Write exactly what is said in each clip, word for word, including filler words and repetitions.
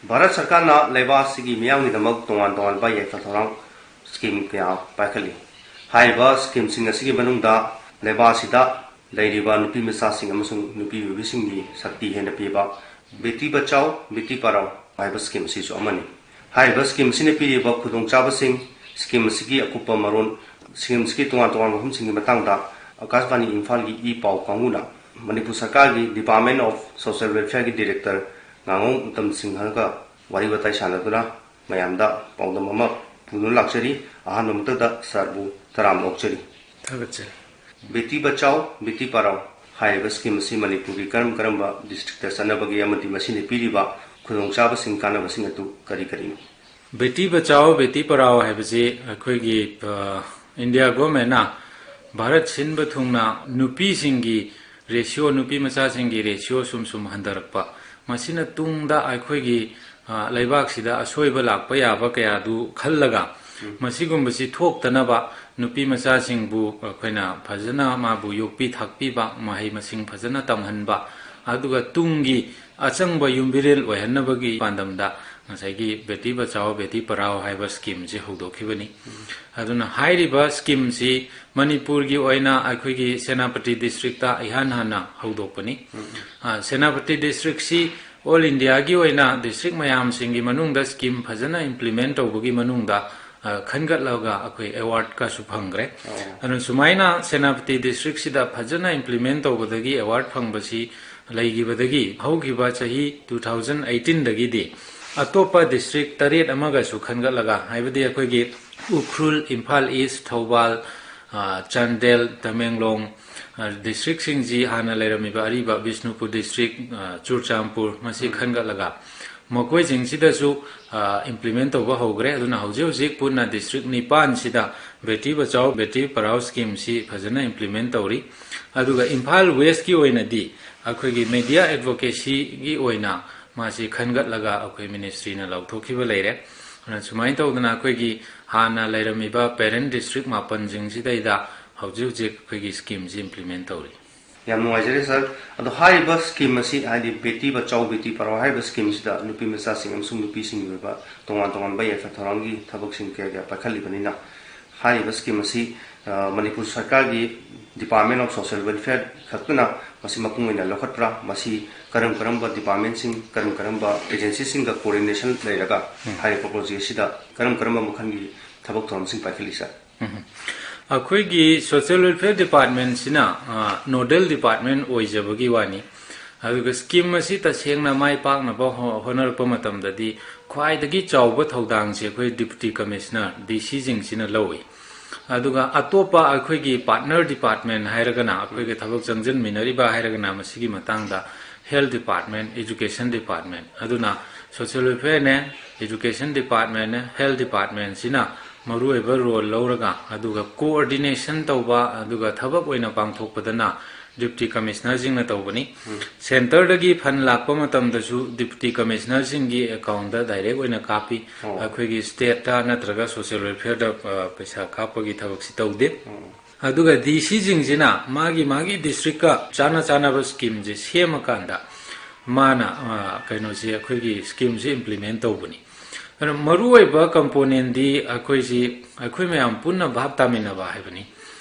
ꯚꯥꯔꯠ ꯁꯔꯀꯥꯔꯅ ꯂꯩꯕꯥꯛ ꯑꯁꯤꯒꯤ ꯃꯤꯌꯥꯝꯒꯤꯗꯃꯛ ꯇꯣꯉꯥꯟ ꯇꯣꯉꯥꯟꯕ ꯌꯥꯏꯐ ꯊꯧꯔꯥꯡ ꯁ꯭ꯀꯤꯝ ꯀꯌꯥ ꯄꯥꯏꯈꯠꯂꯤ꯫ ꯍꯥꯏꯔꯤꯕ ꯁ꯭ꯀꯤꯝꯁꯤꯡ ꯑꯁꯤꯒꯤ ꯃꯅꯨꯡꯗ ꯂꯩꯕꯥꯛ ꯑꯁꯤꯗ ꯂꯩꯔꯤꯕ ꯅꯨꯄꯤ ꯃꯆꯥꯁꯤꯡ ꯑꯃꯁꯨꯡ ꯅꯨꯄꯤ ꯑꯣꯏꯕꯤꯁꯤꯡꯒꯤ ꯁꯛꯇꯤ ꯍꯦꯟꯅ ꯄꯤꯕ ꯕꯦꯇꯤ ꯕꯆꯥꯎ, ꯕꯦꯇꯤ ꯄꯔꯥꯎ ꯍꯥꯏꯕ ꯁ꯭ꯀꯤꯝ ꯑꯁꯤꯁꯨ ꯑꯃꯅꯤ꯫ ꯍꯥꯏꯔꯤꯕ ꯁ꯭ꯀꯤꯝ ꯑꯁꯤꯅ ꯄꯤꯔꯤꯕ ꯈꯨꯗꯣꯡꯆꯥꯕꯁꯤꯡ, ꯁ꯭ꯀꯤꯝ ꯑꯁꯤꯒꯤ ꯑꯀꯨꯞꯄ ꯃꯔꯣꯜ, ꯁ꯭ꯀꯤꯝ ꯑꯁꯤꯒꯤ ꯇꯣꯉꯥꯟ ꯇꯣꯉꯥꯟꯕ ꯃꯐꯝꯁꯤꯡꯒꯤ ꯃꯇꯥꯡꯗ ꯑꯀꯥꯁꯕꯥꯅꯤ ꯏꯝꯐꯥꯜꯒꯤ ꯏ ꯄꯥꯎ ꯀꯥꯡꯕꯨꯅ ꯃꯅꯤꯄꯨꯔ ꯁꯔꯀꯥꯔꯒꯤ Department of Social Welfareꯒꯤ Director ꯉꯥꯉꯣꯝ Uttam ꯁꯤꯡꯍꯒ ꯋꯥꯔꯤ ꯋꯥꯇꯥꯏ ꯁꯥꯟꯅꯗꯨꯅ ꯃꯌꯥꯝꯗ ꯄꯥꯎꯗꯝ ꯑꯃ ꯄꯨꯗꯨꯅ ꯂꯥꯛꯆꯔꯤ꯫ ꯑꯍꯥꯟꯕ ꯃꯛꯇꯗ ꯁꯥꯔꯕꯨ ꯇꯔꯥꯝꯅ ꯑꯣꯛꯆꯔꯤ꯫ ꯊꯥꯒꯠꯆꯔꯤ꯫ ꯕꯦꯇꯤ ꯕꯆꯥꯎ, ꯕꯦꯇꯤ ꯄꯔꯥꯎ ꯍꯥꯏꯔꯤꯕ ꯁ꯭ꯀꯤꯝ ꯑꯁꯤ ꯃꯅꯤꯄꯨꯔꯒꯤ ꯀꯔꯝ ꯀꯔꯝꯕ ꯗꯤꯁꯇ꯭ꯔꯤꯛꯇ ꯆꯠꯅꯕꯒꯦ ꯑꯃꯗꯤ ꯃꯁꯤꯅ ꯄꯤꯔꯤꯕ ꯈꯨꯗꯣꯡꯆꯥꯕꯁꯤꯡ, ꯀꯥꯟꯅꯕꯁꯤꯡ ꯑꯗꯨ ꯀꯔꯤ ꯀꯔꯤꯅꯣ? ꯕꯦꯇꯤ ꯕꯆꯥꯎ ꯕꯦꯇꯤ ꯄꯔꯥꯎ ꯍꯥꯏꯕꯁꯤ ꯑꯩꯈꯣꯏꯒꯤ, ꯑ, ꯏꯟꯗꯤꯌꯥ ꯒꯣꯔꯃꯦꯟꯅ ꯚꯥꯔꯠ ꯁꯤꯟꯕ ꯊꯨꯡꯅ ꯅꯨꯄꯤꯁꯤꯡꯒꯤ ꯔꯦꯁꯤꯌꯣ, ꯅꯨꯄꯤ ꯃꯆꯥꯁꯤꯡꯒꯤ ꯔꯦꯁꯤꯌꯣ ꯁꯨꯝ ꯁꯨꯝ ꯍꯟꯊꯔꯛꯄ, ꯃꯁꯤꯅ ꯇꯨꯡꯗ ꯑꯩꯈꯣꯏꯒꯤ, ꯑ, ꯂꯩꯕꯥꯛꯁꯤꯗ ꯑꯁꯣꯏꯕ ꯂꯥꯛꯄ ꯌꯥꯕ ꯀꯌꯥꯗꯨ ꯈꯜꯂꯒ, ꯃꯁꯤꯒꯨꯝꯕꯁꯤ ꯊꯣꯛꯇꯅꯕ ꯅꯨꯄꯤ ꯃꯆꯥꯁꯤꯡꯕꯨ ꯑꯩꯈꯣꯏꯅ ꯐꯖꯅ ꯃꯥꯕꯨ ꯌꯣꯛꯄꯤ ꯊꯥꯛꯄꯤꯕ, ꯃꯍꯩ ꯃꯁꯤꯡ ꯐꯖꯅ ꯇꯝꯍꯟꯕ, ꯑꯗꯨꯒ ꯇꯨꯡꯒꯤ ꯑꯆꯪꯕ ꯌꯨꯝꯕꯤꯔꯦꯜ ꯑꯣꯏꯍꯟꯅꯕꯒꯤ ꯄꯥꯟꯗꯝꯗ ꯉꯁꯥꯏꯒꯤ ꯕꯦꯇꯤ ꯕꯆꯥꯎ ꯕꯦꯇꯤ ꯄꯔꯥꯎ ꯍꯥꯏꯕ ꯁ꯭ꯀꯤꯝꯁꯤ ꯍꯧꯗꯣꯛꯈꯤꯕꯅꯤ꯫ ꯑꯗꯨꯅ ꯍꯥꯏꯔꯤꯕ ꯁ꯭ꯀꯤꯝꯁꯤ ꯃꯅꯤꯄꯨꯔꯒꯤ ꯑꯣꯏꯅ ꯑꯩꯈꯣꯏꯒꯤ ꯁꯦꯅꯥꯄꯇꯤ ꯗꯤꯁꯇ꯭ꯔꯤꯛꯇ ꯏꯍꯥꯟ ꯍꯥꯟꯅ ꯍꯧꯗꯣꯛꯄꯅꯤ꯫ ꯑ, ꯁꯦꯅꯥꯄꯇꯤ ꯗꯤꯁꯇ꯭ꯔꯤꯛꯁꯤ ꯑꯣꯜ ꯏꯟꯗꯤꯌꯥꯒꯤ ꯑꯣꯏꯅ ꯗꯤꯁꯇ꯭ꯔꯤꯛ ꯃꯌꯥꯝꯁꯤꯡꯒꯤ ꯃꯅꯨꯡꯗ ꯁ꯭ꯀꯤꯝ ꯐꯖꯅ ꯏꯝꯄ꯭ꯂꯤꯃꯦꯟ ꯇꯧꯕꯒꯤ ꯃꯅꯨꯡꯗ, ꯑ, ꯈꯟꯒꯠꯂꯒ ꯑꯩꯈꯣꯏ ꯑꯦꯋꯥꯔꯗꯀꯁꯨ ꯐꯪꯈ꯭ꯔꯦ꯫ ꯑꯗꯨꯅ ꯁꯨꯃꯥꯏꯅ ꯁꯦꯅꯥꯄꯇꯤ ꯗꯤꯁꯇ꯭ꯔꯤꯛꯁꯤꯗ ꯐꯖꯅ ꯏꯝꯄ꯭ꯂꯤꯃꯦꯟ ꯇꯧꯕꯗꯒꯤ ꯑꯦꯋꯥꯔꯗ ꯐꯪꯕꯁꯤ ꯂꯩꯈꯤꯕꯗꯒꯤ ꯍꯧꯈꯤꯕ ꯆꯍꯤ two thousand eighteenꯗꯒꯤꯗꯤ ꯑꯇꯣꯞꯄ ꯗꯤꯁꯇ꯭ꯔꯤꯛ ꯇꯔꯦꯠ ꯑꯃꯒꯁꯨ ꯈꯟꯒꯠꯂꯒ, ꯍꯥꯏꯕꯗꯤ ꯑꯩꯈꯣꯏꯒꯤ ꯎꯈ꯭ꯔꯨꯜ, ꯏꯝꯐꯥꯜ ꯏꯁ, ꯊꯧꯕꯥꯜ, ꯑ, ꯆꯥꯟꯗꯦꯜ, ꯇꯃꯦꯡꯂꯣꯡ, ꯑ, ꯗꯤꯁꯇ꯭ꯔꯤꯛꯁꯤꯡꯁꯤ ꯍꯥꯟꯅ ꯂꯩꯔꯝꯃꯤꯕ ꯑꯔꯤꯕ ꯕꯤꯁꯅꯨꯄꯨꯔ ꯗꯤꯁꯇ꯭ꯔꯤꯛ, ꯑ, ꯆꯨꯔꯆꯥꯟꯄꯨꯔ, ꯃꯁꯤ ꯈꯟꯒꯠꯂꯒ ꯃꯈꯣꯏꯁꯤꯡꯁꯤꯗꯁꯨ, ꯑ, ꯏꯝꯄ꯭ꯂꯤꯃꯦꯟ ꯇꯧꯕ ꯍꯧꯈ꯭ꯔꯦ꯫ ꯑꯗꯨꯅ ꯍꯧꯖꯤꯛ ꯍꯧꯖꯤꯛ ꯄꯨꯟꯅ ꯗꯤꯁꯇ꯭ꯔꯤꯛ ꯅꯤꯄꯥꯟꯁꯤꯗ ꯕꯦꯇꯤ ꯕꯆꯥꯎ ꯕꯦꯇꯤ ꯄꯔꯥꯎ ꯁ꯭ꯀꯤꯝꯁꯤ ꯐꯖꯅ ꯏꯝꯄ꯭ꯂꯤꯃꯦꯟ ꯇꯧꯔꯤ꯫ ꯑꯗꯨꯒ ꯏꯝꯐꯥꯜ ꯋꯦꯁꯀꯤ ꯑꯣꯏꯅꯗꯤ ꯑꯩꯈꯣꯏꯒꯤ ꯃꯦꯗꯤꯌꯥ ꯑꯦꯗꯚꯣꯀꯦꯁꯤꯒꯤ ꯑꯣꯏꯅ ꯃꯥꯁꯤ ꯈꯟꯒꯠꯂꯒ ꯑꯩꯈꯣꯏ ꯃꯤꯅꯤꯁꯇ꯭ꯔꯤꯅ ꯂꯥꯎꯊꯣꯛꯈꯤꯕ ꯂꯩꯔꯦ꯫ ꯑꯗꯨꯅ ꯁꯨꯃꯥꯏꯅ ꯇꯧꯗꯅ ꯑꯩꯈꯣꯏꯒꯤ ꯍꯥꯟꯅ ꯂꯩꯔꯝꯃꯤꯕ ꯄꯦꯔꯦꯟ ꯗꯤꯁꯇ꯭ꯔꯤꯛ ꯃꯥꯄꯟꯁꯤꯡꯁꯤꯗꯩꯗ ꯍꯧꯖꯤꯛ ꯍꯧꯖꯤꯛ ꯑꯩꯈꯣꯏꯒꯤ ꯁ꯭ꯀꯤꯝꯁꯤ ꯏꯝꯄ꯭ꯂꯤꯃꯦꯟ ꯇꯧꯔꯤ꯫ ꯌꯥꯝ ꯅꯨꯡꯉꯥꯏꯖꯔꯦ ꯁꯥꯔ꯫ ꯑꯗꯣ ꯍꯥꯏꯔꯤꯕ ꯁ꯭ꯀꯤꯝ ꯑꯁꯤ, ꯍꯥꯏꯗꯤ ꯕꯦꯇꯤ ꯕꯆꯥꯎ ꯕꯦꯇꯤ ꯄꯔꯥꯎ ꯍꯥꯏꯔꯤꯕ ꯁ꯭ꯀꯤꯝꯁꯤꯗ ꯅꯨꯄꯤ ꯃꯆꯥꯁꯤꯡ ꯑꯃꯁꯨꯡ ꯅꯨꯄꯤꯁꯤꯡꯒꯤ ꯑꯣꯏꯕ ꯇꯣꯉꯥꯟ ꯇꯣꯉꯥꯟꯕ ꯌꯥꯏꯐ ꯊꯧꯔꯥꯡꯒꯤ ꯊꯕꯛꯁꯤꯡ ꯀꯌꯥ ꯀꯌꯥ ꯄꯥꯏꯈꯠꯂꯤꯕꯅꯤꯅ, ꯍꯥꯏꯔꯤꯕ ꯁ꯭ꯀꯤꯝ ꯑꯁꯤ, ꯑ, ꯃꯅꯤꯄꯨꯔ ꯁꯔꯀꯥꯔꯒꯤ Department of Social Welfare ꯈꯛꯇꯅ ꯃꯁꯤ ꯃꯄꯨꯡ ꯑꯣꯏꯅ ꯂꯧꯈꯠꯄ꯭ꯔꯥ? ꯃꯁꯤ ꯀꯔꯝ ꯀꯔꯝꯕ ꯗꯤꯄꯥꯔꯠꯃꯦꯟꯁꯤꯡ, ꯀꯔꯝ ꯀꯔꯝꯕ ꯑꯦꯖꯦꯟꯁꯤꯁꯤꯡꯒ ꯀꯣꯑꯣꯔꯗꯤꯅꯦꯁꯟ ꯂꯩꯔꯒ ꯍꯥꯏꯔꯤꯕ ꯄ꯭ꯔꯣꯖꯦꯛ ꯑꯁꯤꯗ ꯀꯔꯝ ꯀꯔꯝꯕ ꯃꯈꯜꯒꯤ ꯊꯕꯛ ꯊꯧꯔꯝꯁꯤꯡ ꯄꯥꯏꯈꯠꯂꯤ, ꯁꯥꯔ? ꯎꯝ꯫ ꯑꯩꯈꯣꯏꯒꯤ ꯁꯣꯁꯤꯌꯦꯜ ꯋꯦꯜꯐꯤꯌꯔ ꯗꯤꯄꯥꯔꯠꯃꯦꯟꯁꯤꯅ, ꯑ, ꯅꯣꯗꯦꯜ ꯗꯤꯄꯥꯔꯠꯃꯦꯟ ꯑꯣꯏꯖꯕꯒꯤ ꯋꯥꯅꯤ꯫ ꯑꯗꯨꯒ ꯁ꯭ꯀꯤꯝ ꯑꯁꯤ ꯇꯁꯦꯡꯅ ꯃꯥꯏ ꯄꯥꯛꯅꯕ ꯍꯣ-, ꯍꯣꯠꯅꯔꯛꯄ ꯃꯇꯝꯗꯗꯤ ꯈ꯭ꯋꯥꯏꯗꯒꯤ ꯆꯥꯎꯕ ꯊꯧꯗꯥꯡꯁꯦ ꯑꯩꯈꯣꯏ ꯗꯤꯄꯨꯇꯤ ꯀꯃꯤꯁꯅꯔ, ꯗꯤ ꯁꯤꯁꯤꯡꯁꯤꯅ ꯂꯧꯏ꯫ ꯑꯗꯨꯒ ꯑꯇꯣꯞꯄ ꯑꯩꯈꯣꯏꯒꯤ ꯄꯥꯔꯠꯅꯔ ꯗꯤꯄꯥꯔꯠꯃꯦꯟ ꯍꯥꯏꯔꯒꯅ, ꯑꯩꯈꯣꯏꯒ ꯊꯕꯛ ꯆꯪꯁꯤꯟꯃꯤꯟꯅꯔꯤꯕ ꯍꯥꯏꯔꯒꯅ, ꯃꯁꯤꯒꯤ ꯃꯇꯥꯡꯗ ꯍꯦꯜꯊ ꯗꯤꯄꯥꯔꯠꯃꯦꯟ, ꯑꯦꯖꯨꯀꯦꯁꯟ ꯗꯤꯄꯥꯔꯠꯃꯦꯟ꯫ ꯑꯗꯨꯅ ꯁꯣꯁꯤꯌꯦꯜ ꯋꯦꯜꯐꯤꯌꯔꯅꯦ, ꯑꯦꯖꯨꯀꯦꯁꯟ ꯗꯤꯄꯥꯔꯠꯃꯦꯟꯅꯦ, ꯍꯦꯜꯊ ꯗꯤꯄꯥꯔꯠꯃꯦꯟꯁꯤꯅ ꯃꯔꯨꯑꯣꯏꯕ ꯔꯣꯜ ꯂꯧꯔꯒ, ꯑꯗꯨꯒ ꯀꯣꯑꯣꯔꯗꯤꯅꯦꯁꯟ ꯇꯧꯕ, ꯑꯗꯨꯒ ꯊꯕꯛ ꯑꯣꯏꯅ ꯄꯥꯡꯊꯣꯛꯄꯗꯅ ꯗꯤꯄꯨꯇꯤ ꯀꯃꯤꯁꯅꯔꯁꯤꯡꯅ ꯇꯧꯕꯅꯤ꯫ ꯁꯦꯟꯇꯔꯗꯒꯤ ꯐꯟ ꯂꯥꯛꯄ ꯃꯇꯝꯗꯁꯨ ꯗꯤꯄꯨꯇꯤ ꯀꯃꯤꯁꯅꯔꯁꯤꯡꯒꯤ ꯑꯦꯀꯥꯎꯟꯗ ꯗꯥꯏꯔꯦꯛ ꯑꯣꯏꯅ ꯀꯥꯞꯄꯤ꯫ ꯑꯣ꯫ ꯑꯩꯈꯣꯏꯒꯤ ꯁ꯭ꯇꯦꯠꯇ ꯅꯠꯇ꯭ꯔꯒ ꯁꯣꯁꯤꯌꯦꯜ ꯋꯦꯜꯐꯤꯌꯔꯗ, ꯑ, ꯄꯩꯁꯥ ꯀꯥꯞꯄꯒꯤ ꯊꯕꯛꯁꯤ ꯇꯧꯗꯦ꯫ ꯑꯣ꯫ ꯑꯗꯨꯒ ꯗꯤ ꯁꯤꯁꯤꯡꯁꯤꯅ ꯃꯥꯒꯤ ꯃꯥꯒꯤ ꯗꯤꯁꯇ꯭ꯔꯤꯛꯀ ꯆꯥꯅ ꯆꯥꯅꯕ ꯁ꯭ꯀꯤꯝꯁꯦ ꯁꯦꯝꯃꯀꯥꯟꯗ ꯃꯥꯅ, ꯑ, ꯀꯩꯅꯣꯁꯦ, ꯑꯩꯈꯣꯏꯒꯤ ꯁ꯭ꯀꯤꯝꯁꯦ ꯏꯝꯄ꯭ꯂꯤꯃꯦꯟ ꯇꯧꯕꯅꯤ꯫ ꯑꯗꯨꯅ ꯃꯔꯨꯑꯣꯏꯕ ꯀꯝꯄꯣꯅꯦꯟꯗꯤ ꯑꯩꯈꯣꯏꯁꯤ, ꯑꯩꯈꯣꯏ ꯃꯌꯥꯝ ꯄꯨꯟꯅ ꯚꯥꯞ ꯇꯥꯃꯤꯟꯅꯕ ꯍꯥꯏꯕꯅꯤ꯫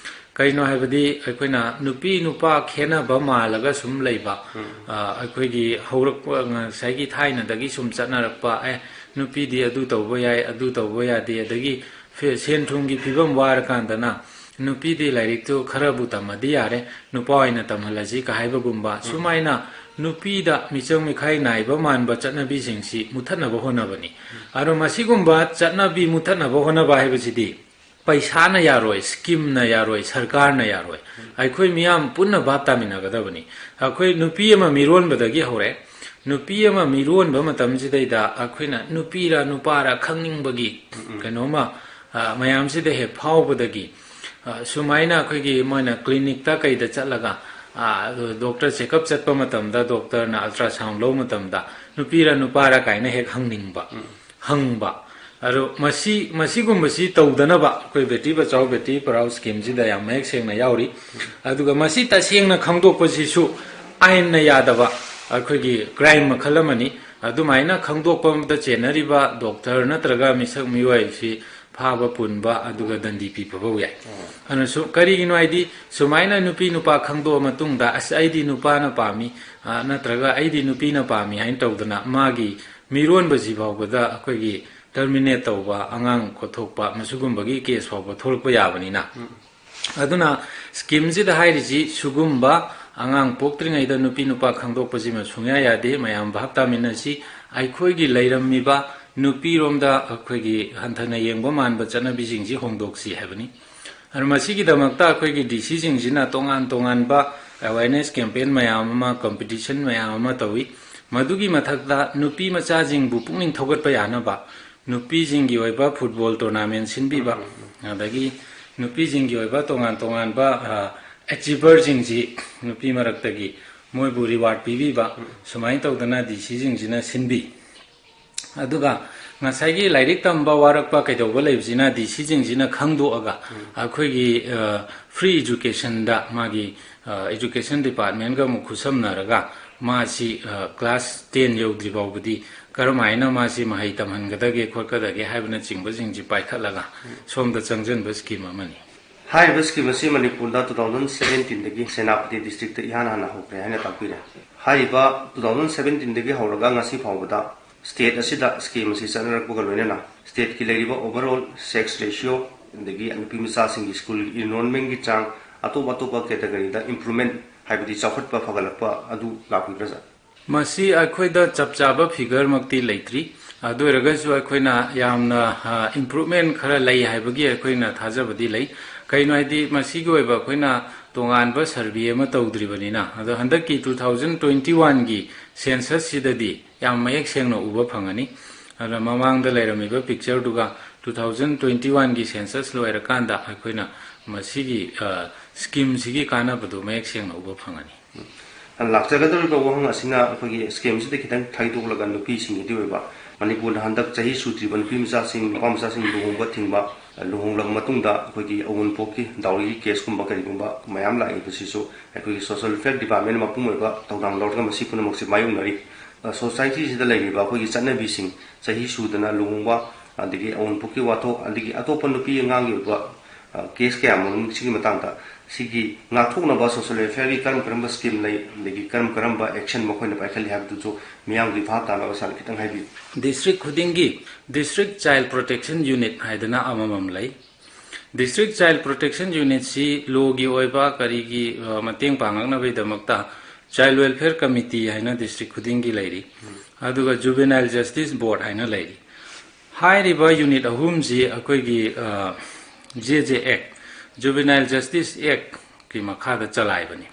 ꯀꯩꯅꯣ ꯍꯥꯏꯕꯗꯤ, ꯑꯩꯈꯣꯏꯅ ꯅꯨꯄꯤ ꯅꯨꯄꯥ ꯈꯦꯠꯅꯕ ꯃꯥꯜꯂꯒ ꯁꯨꯝ ꯂꯩꯕ, ꯎꯝ꯫ ꯑ, ꯑꯩꯈꯣꯏꯒꯤ ꯍꯧꯔꯛꯄ, ꯉꯁꯥꯏꯒꯤ ꯊꯥꯏꯅꯗꯒꯤ ꯁꯨꯝ ꯆꯠꯅꯔꯛꯄ, "ꯑꯦ, ꯅꯨꯄꯤꯗꯤ ꯑꯗꯨ ꯇꯧꯕ ꯌꯥꯏ, ꯑꯗꯨ ꯇꯧꯕ ꯌꯥꯗꯦ", ꯑꯗꯒꯤ ꯐꯦ-, ꯁꯦꯟ ꯊꯨꯝꯒꯤ ꯐꯤꯕꯝ ꯋꯥꯔꯀꯥꯟꯗꯅ, "ꯅꯨꯄꯤꯗꯤ ꯂꯥꯏꯔꯤꯛꯇꯨ ꯈꯔꯕꯨ ꯇꯝꯃꯗꯤ ꯌꯥꯔꯦ, ꯅꯨꯄꯥ ꯑꯣꯏꯅ ꯇꯝꯍꯜꯂꯁꯤ" ꯀ ꯍꯥꯏꯕꯒꯨꯝꯕ, ꯎꯝ꯫ ꯁꯨꯃꯥꯏꯅ ꯅꯨꯄꯤꯗ ꯃꯤꯆꯪ ꯃꯤꯈꯥꯏ ꯅꯥꯏꯕ ꯃꯥꯟꯕ ꯆꯠꯅꯕꯤꯁꯤꯡꯁꯤ ꯃꯨꯊꯠꯅꯕ ꯍꯣꯠꯅꯕꯅꯤ꯫ ꯑꯗꯣ ꯃꯁꯤꯒꯨꯝꯕ ꯆꯠꯅꯕꯤ ꯃꯨꯊꯠꯅꯕ ꯍꯣꯠꯅꯕ ꯍꯥꯏꯕꯁꯤꯗꯤ ꯄꯩꯁꯥꯅ ꯌꯥꯔꯣꯏ, ꯁ꯭ꯀꯤꯝꯅ ꯌꯥꯔꯣꯏ, ꯁꯔꯀꯥꯔꯅ ꯌꯥꯔꯣꯏ꯫ ꯑꯩꯈꯣꯏ ꯃꯤꯌꯥꯝ ꯄꯨꯟꯅ ꯚꯥꯞ ꯇꯥꯃꯤꯟꯅꯒꯗꯕꯅꯤ꯫ ꯑꯩꯈꯣꯏ ꯅꯨꯄꯤ ꯑꯃ ꯃꯤꯔꯣꯟꯕꯗꯒꯤ ꯍꯧꯔꯦ꯫ ꯅꯨꯄꯤ ꯑꯃ ꯃꯤꯔꯣꯟꯕ ꯃꯇꯝꯁꯤꯗꯩꯗ ꯑꯩꯈꯣꯏꯅ ꯅꯨꯄꯤꯔ ꯅꯨꯄꯥꯔ ꯈꯪꯅꯤꯡꯕꯒꯤ ꯎꯝ, ꯎꯝ꯫ ꯀꯩꯅꯣꯝꯃ, ꯑ, ꯃꯌꯥꯝꯁꯤꯗ ꯍꯦꯛ ꯐꯥꯎꯕꯗꯒꯤ, ꯑ, ꯁꯨꯃꯥꯏꯅ ꯑꯩꯈꯣꯏꯒꯤ ꯃꯣꯏꯅ ꯀ꯭ꯂꯤꯅꯤꯛꯇ ꯀꯩꯗ ꯆꯠꯂꯒ, ꯑ, ꯗꯣꯛꯇꯔ ꯆꯦꯛꯑꯞ ꯆꯠꯄ ꯃꯇꯝꯗ, ꯗꯣꯛꯇꯔꯅ ꯑꯜꯇ꯭ꯔꯥꯁꯥꯎꯟ ꯂꯧꯕ ꯃꯇꯝꯗ ꯅꯨꯄꯤꯔ ꯅꯨꯄꯥꯔ ꯀꯥꯏꯅ ꯍꯦꯛ ꯍꯪꯅꯤꯡꯕ, ꯎꯝ꯫ ꯍꯪꯕ, ꯑꯗꯣ ꯃꯁꯤ, ꯃꯁꯤꯒꯨꯝꯕꯁꯤ ꯇꯧꯗꯅꯕ ꯑꯩꯈꯣꯏ ꯕꯦꯇꯤ ꯕꯆꯥꯎ ꯕꯦꯇꯤ ꯄꯔꯥꯎ ꯁ꯭ꯀꯤꯝꯁꯤꯗ ꯌꯥꯝ ꯃꯌꯦꯛ ꯁꯦꯡꯅ ꯌꯥꯎꯔꯤ꯫ ꯑꯗꯨꯒ ꯃꯁꯤ ꯇꯁꯦꯡꯅ ꯈꯪꯗꯣꯛꯄꯁꯤꯁꯨ ꯑꯥꯏꯟꯅ ꯌꯥꯗꯕ, ꯑꯩꯈꯣꯏꯒꯤ ꯀ꯭ꯔꯥꯏꯝ ꯃꯈꯜ ꯑꯃꯅꯤ꯫ ꯑꯗꯨꯃꯥꯏꯅ ꯈꯪꯗꯣꯛꯄꯗ ꯆꯦꯟꯅꯔꯤꯕ ꯗꯣꯛꯇꯔ ꯅꯠꯇ꯭ꯔꯒ ꯃꯤꯁꯛ ꯃꯤꯑꯣꯏꯁꯤ ꯐꯥꯕ ꯄꯨꯟꯕ ꯑꯗꯨꯒ ꯗꯟꯗꯤ ꯄꯤꯕ ꯐꯥꯎ ꯌꯥꯏ꯫ ꯑꯗꯨꯅꯁꯨ ꯀꯔꯤꯒꯤꯅꯣ ꯍꯥꯏꯗꯤ, ꯁꯨꯃꯥꯏꯅ ꯅꯨꯄꯤ ꯅꯨꯄꯥ ꯈꯪꯗꯣꯛꯑ ꯃꯇꯨꯡꯗ, "ꯑꯁ, ꯑꯩꯗꯤ ꯅꯨꯄꯥꯅ ꯄꯥꯝꯃꯤ", ꯑ, ꯅꯠꯇ꯭ꯔꯒ "ꯑꯩꯗꯤ ꯅꯨꯄꯤꯅ ꯄꯥꯝꯃꯤ" ꯍꯥꯏꯅ ꯇꯧꯗꯅ ꯃꯥꯒꯤ ꯃꯤꯔꯣꯟꯕꯁꯤ ꯐꯥꯎꯕꯗ ꯑꯩꯈꯣꯏꯒꯤ ꯇꯔꯃꯤꯅꯦꯠ ꯇꯧꯕ, ꯑꯉꯥꯡ ꯀꯣꯠꯊꯣꯛꯄ, ꯃꯁꯤꯒꯨꯝꯕꯒꯤ ꯀꯦꯁ ꯐꯥꯎꯕ ꯊꯣꯛꯂꯛꯄ ꯌꯥꯕꯅꯤꯅ꯫ ꯑꯗꯨꯅ ꯁ꯭ꯀꯤꯝꯁꯤꯗ ꯍꯥꯏꯔꯤꯁꯤ ꯁꯤꯒꯨꯝꯕ ꯑꯉꯥꯡ ꯄꯣꯛꯇ꯭ꯔꯤꯉꯩꯗ ꯅꯨꯄꯤ ꯅꯨꯄꯥ ꯈꯪꯗꯣꯛꯄꯁꯤꯃ ꯁꯨꯡꯌꯥ ꯌꯥꯗꯦ꯫ ꯃꯌꯥꯝ ꯚꯥꯞ ꯇꯥꯃꯤꯟꯅꯁꯤ꯫ ꯑꯩꯈꯣꯏꯒꯤ ꯂꯩꯔꯝꯃꯤꯕ ꯅꯨꯄꯤꯔꯣꯝꯗ ꯑꯩꯈꯣꯏꯒꯤ ꯍꯟꯊꯅ ꯌꯦꯡꯕ ꯃꯥꯟꯕ ꯆꯠꯅꯕꯤꯁꯤꯡꯁꯤ ꯍꯣꯡꯗꯣꯛꯁꯤ ꯍꯥꯏꯕꯅꯤ꯫ ꯑꯗꯨ ꯃꯁꯤꯒꯤꯗꯃꯛꯇ ꯑꯩꯈꯣꯏꯒꯤ ꯗꯤ ꯁꯤꯁꯤꯡꯁꯤꯅ ꯇꯣꯉꯥꯟ ꯇꯣꯉꯥꯟꯕ ꯑꯦꯋꯦꯔꯅꯦꯁ ꯀꯦꯝꯄꯦꯟ ꯃꯌꯥꯝ ꯑꯃ, ꯀꯝꯄꯤꯇꯤꯁꯟ ꯃꯌꯥꯝ ꯑꯃ ꯇꯧꯏ꯫ ꯃꯗꯨꯒꯤ ꯃꯊꯛꯇ ꯅꯨꯄꯤ ꯃꯆꯥꯁꯤꯡꯕꯨ ꯄꯨꯛꯅꯤꯡ ꯊꯧꯒꯠꯄ ꯌꯥꯅꯕ ꯅꯨꯄꯤꯁꯤꯡꯒꯤ ꯑꯣꯏꯕ ꯐꯨꯠꯕꯣꯜ ꯇꯣꯔꯅꯥꯃꯦꯟ ꯁꯤꯟꯕꯤꯕ, ꯑꯗꯒꯤ ꯅꯨꯄꯤꯁꯤꯡꯒꯤ ꯑꯣꯏꯕ ꯇꯣꯉꯥꯟ ꯇꯣꯉꯥꯟꯕ, ꯑ, ꯑꯦꯆꯤꯚꯔꯁꯤꯡꯁꯤ ꯅꯨꯄꯤ ꯃꯔꯛꯇꯒꯤ ꯃꯣꯏꯕꯨ ꯔꯤꯋꯥꯔꯗ ꯄꯤꯕꯤꯕ, ꯁꯨꯃꯥꯏꯅ ꯇꯧꯗꯅ ꯗꯤ ꯁꯤꯁꯤꯡꯁꯤꯅ ꯁꯤꯟꯕꯤ꯫ ꯑꯗꯨꯒ ꯉꯁꯥꯏꯒꯤ ꯂꯥꯏꯔꯤꯛ ꯇꯝꯕ ꯋꯥꯔꯛꯄ ꯀꯩꯗꯧꯕ ꯂꯩꯕꯁꯤꯅ ꯗꯤ ꯁꯤꯁꯤꯡꯁꯤꯅ ꯈꯪꯗꯣꯛꯑꯒ ꯑꯩꯈꯣꯏꯒꯤ, ꯑ, ꯐ꯭ꯔꯤ ꯏꯖꯨꯀꯦꯁꯟꯗ ꯃꯥꯒꯤ, ꯑ, ꯏꯖꯨꯀꯦꯁꯟ ꯗꯤꯄꯥꯔꯠꯃꯦꯟꯒ ꯑꯃꯨꯛ ꯈꯨꯠꯁꯝꯅꯔꯒ ꯃꯥꯁꯤ, ꯑ, ꯀ꯭ꯂꯥꯁ ꯇꯦꯟ ꯌꯧꯗ꯭ꯔꯤ ꯐꯥꯎꯕꯗꯤ ꯀꯔꯝꯍꯥꯏꯅ ꯃꯥꯁꯤ ꯃꯍꯩ ꯇꯝꯍꯟꯒꯗꯒꯦ ꯈꯣꯠꯀꯗꯒꯦ ꯍꯥꯏꯕꯅꯆꯤꯡꯕꯁꯤꯡꯁꯤ ꯄꯥꯏꯈꯠꯂꯒ ꯁꯣꯝꯗ ꯆꯪꯁꯤꯟꯕ ꯁ꯭ꯀꯤꯝ ꯑꯃꯅꯤ꯫ ꯍꯥꯏꯔꯤꯕ ꯁ꯭ꯀꯤꯝ ꯑꯁꯤ ꯃꯅꯤꯄꯨꯔꯗ two thousand seventeen ꯗꯒꯤ ꯁꯦꯅꯥꯄꯇꯤ ꯗꯤꯁꯇ꯭ꯔꯤꯛꯇ ꯏꯍꯥꯟ ꯍꯥꯟꯅ ꯍꯧꯈ꯭ꯔꯦ ꯍꯥꯏꯅ ꯇꯥꯛꯄꯤꯔꯦ꯫ ꯍꯥꯏꯔꯤꯕ two thousand seventeen ꯗꯒꯤ ꯍꯧꯔꯒ ꯉꯁꯤ ꯐꯥꯎꯕꯗ ꯁ꯭ꯇꯦꯠ ꯑꯁꯤꯗ ꯁ꯭ꯀꯤꯝ ꯑꯁꯤ ꯆꯠꯅꯔꯛꯄꯒ ꯂꯣꯏꯅꯅ ꯁ꯭ꯇꯦꯠꯀꯤ ꯂꯩꯔꯤꯕ ꯑꯣꯚꯔꯑꯣꯜ ꯁꯦꯛꯁ ꯔꯦꯁꯤꯌꯣ, ꯑꯗꯒꯤ ꯅꯨꯄꯤ ꯃꯆꯥꯁꯤꯡꯒꯤ ꯁ꯭ꯀꯨꯜ ꯏꯟꯔꯣꯜꯃꯦꯟꯒꯤ ꯆꯥꯡ, ꯑꯇꯣꯞ ꯑꯇꯣꯞꯄ ꯀꯦꯇꯒꯔꯤꯗ ꯏꯝꯄ꯭ꯔꯨꯚꯃꯦꯟ, ꯍꯥꯏꯕꯗꯤ ꯆꯥꯎꯈꯠꯄ ꯐꯒꯠꯂꯛꯄ ꯑꯗꯨ ꯂꯥꯛꯄꯤꯕ꯭ꯔꯥ, ꯁꯥꯔ? ꯃꯁꯤ ꯑꯩꯈꯣꯏꯗ ꯆꯞ ꯆꯥꯕ ꯐꯤꯒꯔꯃꯛꯇꯤ ꯂꯩꯇ꯭ꯔꯤ꯫ ꯑꯗꯨ ꯑꯣꯏꯔꯒꯁꯨ ꯑꯩꯈꯣꯏꯅ ꯌꯥꯝꯅ, ꯑ, ꯏꯝꯄ꯭ꯔꯨꯚꯃꯦꯟ ꯈꯔ ꯂꯩ ꯍꯥꯏꯕꯒꯤ ꯑꯩꯈꯣꯏꯅ ꯊꯥꯖꯕꯗꯤ ꯂꯩ꯫ ꯀꯩꯅꯣ ꯍꯥꯏꯗꯤ, ꯃꯁꯤꯒꯤ ꯑꯣꯏꯕ ꯑꯩꯈꯣꯏꯅ ꯇꯣꯉꯥꯟꯕ ꯁꯔꯚꯦ ꯑꯃ ꯇꯧꯗ꯭ꯔꯤꯕꯅꯤꯅ꯫ ꯑꯗꯣ ꯍꯟꯗꯛꯀꯤ two thousand twenty one ꯒꯤ ꯁꯦꯟꯁꯁꯁꯤꯗꯗꯤ ꯌꯥꯝ ꯃꯌꯦꯛ ꯁꯦꯡꯅ ꯎꯕ ꯐꯪꯒꯅꯤ꯫ ꯑꯗꯨꯅ ꯃꯃꯥꯡꯗ ꯂꯩꯔꯝꯃꯤꯕ ꯄꯤꯛꯆꯔꯗꯨꯒ two thousand twenty one ꯒꯤ ꯁꯦꯟꯁꯁ ꯂꯣꯏꯔꯀꯥꯟꯗ ꯑꯩꯈꯣꯏꯅ ꯃꯁꯤꯒꯤ, ꯑ, ꯁ꯭ꯀꯤꯝꯁꯤꯒꯤ ꯀꯥꯟꯅꯕꯗꯨ ꯃꯌꯦꯛ ꯁꯦꯡꯅ ꯎꯕ ꯐꯪꯒꯅꯤ꯫ ꯂꯥꯛꯆꯒꯗꯧꯔꯤꯕ ꯋꯥꯍꯪ ꯑꯁꯤꯅ ꯑꯩꯈꯣꯏꯒꯤ ꯁ꯭ꯀꯤꯝꯁꯤꯗ ꯈꯤꯇꯪ ꯊꯩꯗꯣꯛꯂꯒ ꯅꯨꯄꯤꯁꯤꯡꯒꯤꯗꯤ ꯑꯣꯏꯕ, ꯃꯅꯤꯄꯨꯔꯗ ꯍꯟꯗꯛ ꯆꯍꯤ ꯁꯨꯗ꯭ꯔꯤꯕ ꯅꯨꯄꯤ ꯃꯆꯥꯁꯤꯡ, ꯅꯨꯄꯥ ꯃꯆꯥꯁꯤꯡ ꯂꯨꯍꯣꯡꯕ ꯊꯤꯡꯕ, ꯂꯨꯍꯣꯡꯂꯕ ꯃꯇꯨꯡꯗ ꯑꯩꯈꯣꯏꯒꯤ ꯑꯋꯨꯟꯄꯣꯛꯀꯤ ꯗꯥꯎꯔꯤꯒꯤ ꯀꯦꯁꯀꯨꯝꯕ ꯀꯔꯤꯒꯨꯝꯕ ꯃꯌꯥꯝ ꯂꯥꯛꯏꯕꯁꯤꯁꯨ ꯑꯩꯈꯣꯏꯒꯤ ꯁꯣꯁꯤꯌꯦꯜ ꯋꯦꯜꯐꯤꯌꯔ ꯗꯤꯄꯥꯔꯠꯃꯦꯟꯅ ꯃꯄꯨꯡ ꯑꯣꯏꯕ ꯊꯧꯗꯥꯡ ꯂꯧꯔꯒ ꯃꯁꯤ ꯄꯨꯝꯅꯃꯛꯁꯦ ꯃꯥꯌꯣꯛꯅꯔꯤ꯫ ꯑ, ꯁꯣꯁꯥꯏꯇꯤꯁꯤꯗ ꯂꯩꯔꯤꯕ ꯑꯩꯈꯣꯏꯒꯤ ꯆꯠꯅꯕꯤꯁꯤꯡ, ꯆꯍꯤ ꯁꯨꯗꯅ ꯂꯨꯍꯣꯡꯕ, ꯑꯗꯒꯤ ꯑꯋꯨꯟꯄꯣꯛꯀꯤ ꯋꯥꯊꯣꯛ, ꯑꯗꯒꯤ ꯑꯇꯣꯞꯄ ꯅꯨꯄꯤ ꯑꯉꯥꯡꯒꯤ ꯑꯣꯏꯕ, ꯑ, ꯀꯦꯁ ꯀꯌꯥ ꯃꯔꯨꯝ ꯁꯤꯒꯤ ꯃꯇꯥꯡꯗ, ꯁꯤꯒꯤ ꯉꯥꯛꯊꯣꯛꯅꯕ ꯁꯣꯁꯤꯌꯦꯜ ꯋꯦꯜꯐꯤꯌꯔꯒꯤ ꯀꯔꯝ ꯀꯔꯝꯕ ꯁ꯭ꯀꯤꯝ ꯂꯩ, ꯑꯗꯒꯤ ꯀꯔꯝ ꯀꯔꯝꯕ ꯑꯦꯛꯁꯟ ꯃꯈꯣꯏꯅ ꯄꯥꯏꯈꯠꯂꯤ ꯍꯥꯏꯕꯗꯨꯁꯨ ꯃꯤꯌꯥꯝꯒꯤ ꯚꯥꯞ ꯇꯥꯅꯕ ꯁꯥꯔ ꯈꯤꯇꯪ ꯍꯥꯏꯕꯤꯌꯨ꯫ ꯗꯤꯁꯇ꯭ꯔꯤꯛ ꯈꯨꯗꯤꯡꯒꯤ ꯗꯤꯁꯇ꯭ꯔꯤꯛ ꯆꯥꯏꯜ ꯄ꯭ꯔꯣꯇꯦꯛꯁꯟ ꯌꯨꯅꯤꯠ ꯍꯥꯏꯗꯅ ꯑꯃꯃꯝ ꯂꯩ꯫ ꯗꯤꯁꯇ꯭ꯔꯤꯛ ꯆꯥꯏꯜ ꯄ꯭ꯔꯣꯇꯦꯛꯁꯟ ꯌꯨꯅꯤꯠꯁꯤ ꯂꯣꯒꯤ ꯑꯣꯏꯕ ꯀꯔꯤꯒꯤ, ꯑ, ꯃꯇꯦꯡ ꯄꯥꯡꯉꯛꯅꯕꯒꯤꯗꯃꯛꯇ ꯆꯥꯏꯜ ꯋꯦꯜꯐꯤꯌꯔ ꯀꯃꯤꯇꯤ ꯍꯥꯏꯅ ꯗꯤꯁꯇ꯭ꯔꯤꯛ ꯈꯨꯗꯤꯡꯒꯤ ꯂꯩꯔꯤ꯫ ꯑꯗꯨꯒ ꯖꯨꯕꯦꯅꯥꯏꯜ ꯖꯁꯇꯤꯁ ꯕꯣꯔꯗ ꯍꯥꯏꯅ ꯂꯩꯔꯤ꯫ ꯍꯥꯏꯔꯤꯕ ꯌꯨꯅꯤꯠ ꯑꯍꯨꯝꯁꯤ ꯑꯩꯈꯣꯏꯒꯤ, ꯑ, ꯖꯦ ꯖꯦ ꯑꯦꯛ, ꯖꯨꯕꯦꯅꯥꯏꯜ ꯖꯁꯇꯤꯁ ꯑꯦꯛꯀꯤ ꯃꯈꯥꯗ ꯆꯂꯥꯏꯕꯅꯤ꯫